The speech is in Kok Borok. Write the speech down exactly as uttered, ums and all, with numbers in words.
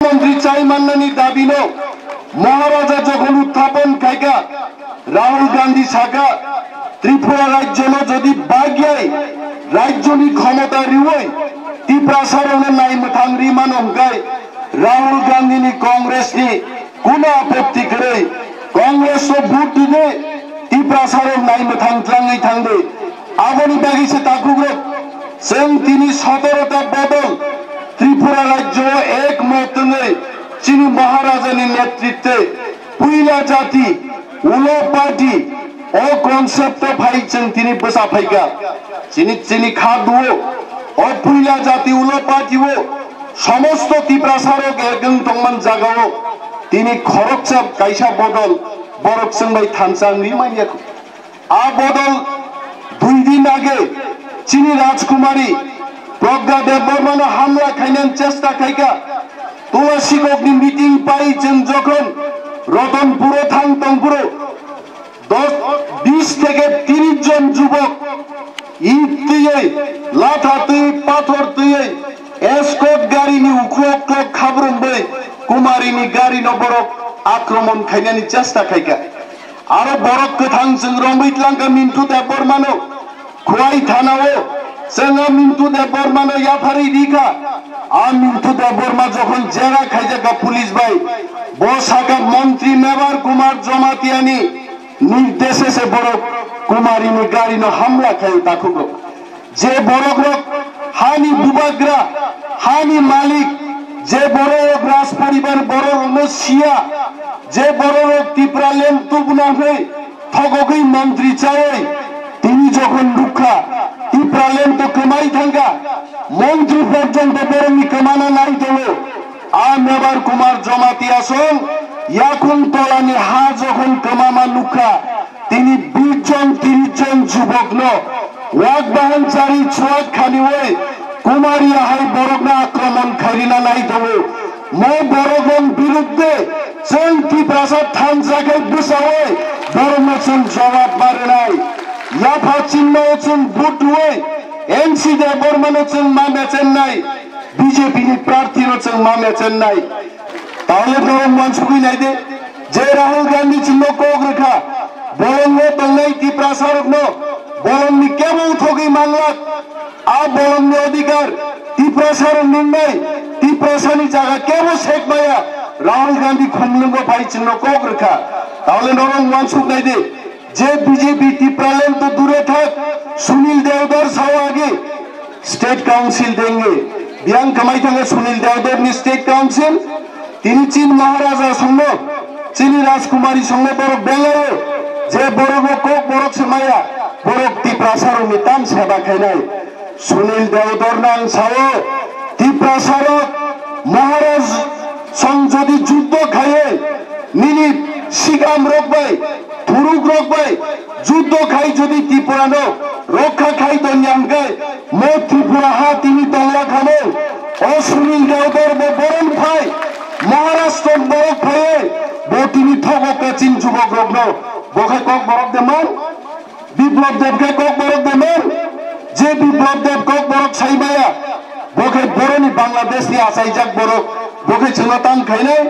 Montri chai mannani dabino Maharaja jokhon uthapon khaikha, Rahul Gandhi sakha, Tripura rajyono jodi bagyai rajyoni khomota riwi Tiprasarokno naimwthang ri mano hwnkhe Rahul Gandhini Congressni kuno apotti kwrwi Congress-o vote rwdi, Tiprasarok naimwthang tlangwi thangdi. Aboni bagwi se takhukrok, chwng tini sotorota bodol Tripura rajyo-o ek mot wngwi chini Maharajani netritwe puila jati, ulo party, o concept-o phai chwng tini bwsa phaikha. Chini, chini kha duo, o puila jati, ulo party-o somosto Tiprasarok ek wng tongman jagao tini khoroksa kaisa bodol borok chwng bai thansa wngwi manya. A bodol dui din age chini Rajkumari Pragya Debbarmano hamla khainani chesta khaikha. Tulasikokni meeting pai chwng jokhon Ratanpuro thang tongphuru dos, bis theke tiris jon jubok it twiwi, latha twiwi, pathor twiwi, escort garini uklok klok khabrumwi Kumarini garino borok akromon khainani chesta khaikha. Aro borok kwthang chwng romwi tlangkha Mintu Debbarmano. Khowai thanao chwng a Mintu Debbarmano yapharwi rikha. A Mintu Debbarma jokhon jera khaijakha police bai, bo sakha Montri Mebar Kumar Jamatiani nirdeshe se borok Kumarini garino hamla khaio takhugo. Je borokrok hani bubagra, hani malik, je bororok Raj poribar bororokno siya, je bororok Tipraland tubuna hwnwi thogogwi montri chawi, tini jokhon nukha Tipraland to kwmai thangkha, montri porjonto borokni kwmana nai tongo. A Mebar Kumar Jamatia song yakung tolani ha jokhon kwmama nukha, tini bish jon tiris jon jubokno wak bahan chari chuak khaniwi Kumaria hai borokno akromon khairina nai tongo. Mo borokrok birudde chwng Tiprasa thansa khai bwsawi borokno chwng jawab ma rwnai. Yapha chinno chwng vote rwwi N C Debbarmano chwng ma mechennai. B J P ni prarthi no chwng ma mechennai. Taole norok uansugwi naide, je Rahul Gandhi chwngno kok rwkha, bolongo tongnai Tiprasa rokno bolongni kebo uthogwi manglak. A bolongni odhikar Tiprasa rok nungnai, Tiprasa ni jaga kebo sek maya. Rahul Gandhi khumlwngo phai chwngno kok rwkha. Taole norok uansuk naide, je B J P Tipraland to dure thak, Sunil Deodar sao age, State Council denge. Biyang kwmai thangkha Sunil Deodar ni State Council. Tini chini Maharaja songno, chini Rajkumari songno borok belai o. Je borok o kok borok se maya, borok Tiprasa rok ni tam seba khainai. Sunil Deodar nang sao, Tiprasa rok Maharaj song jodi juddo khaiye, nini sigam rok bai, thuruk rok bai, juddo khai jodi Tripura no rokha khai donya hwnkhe, mo Tripura ha tini tongla khamo. O Sunil Deodar bo boron phai, Maharashtra borok phai, bo tini thogo kachin jubok rokno, bo khai kok borok de man, Biplab Deb khai kok borok de man, je Biplab Deb kok borok sai maya, bo khai boroni Bangladesh ni achaijak borok, bo khai chwngno tang khainai.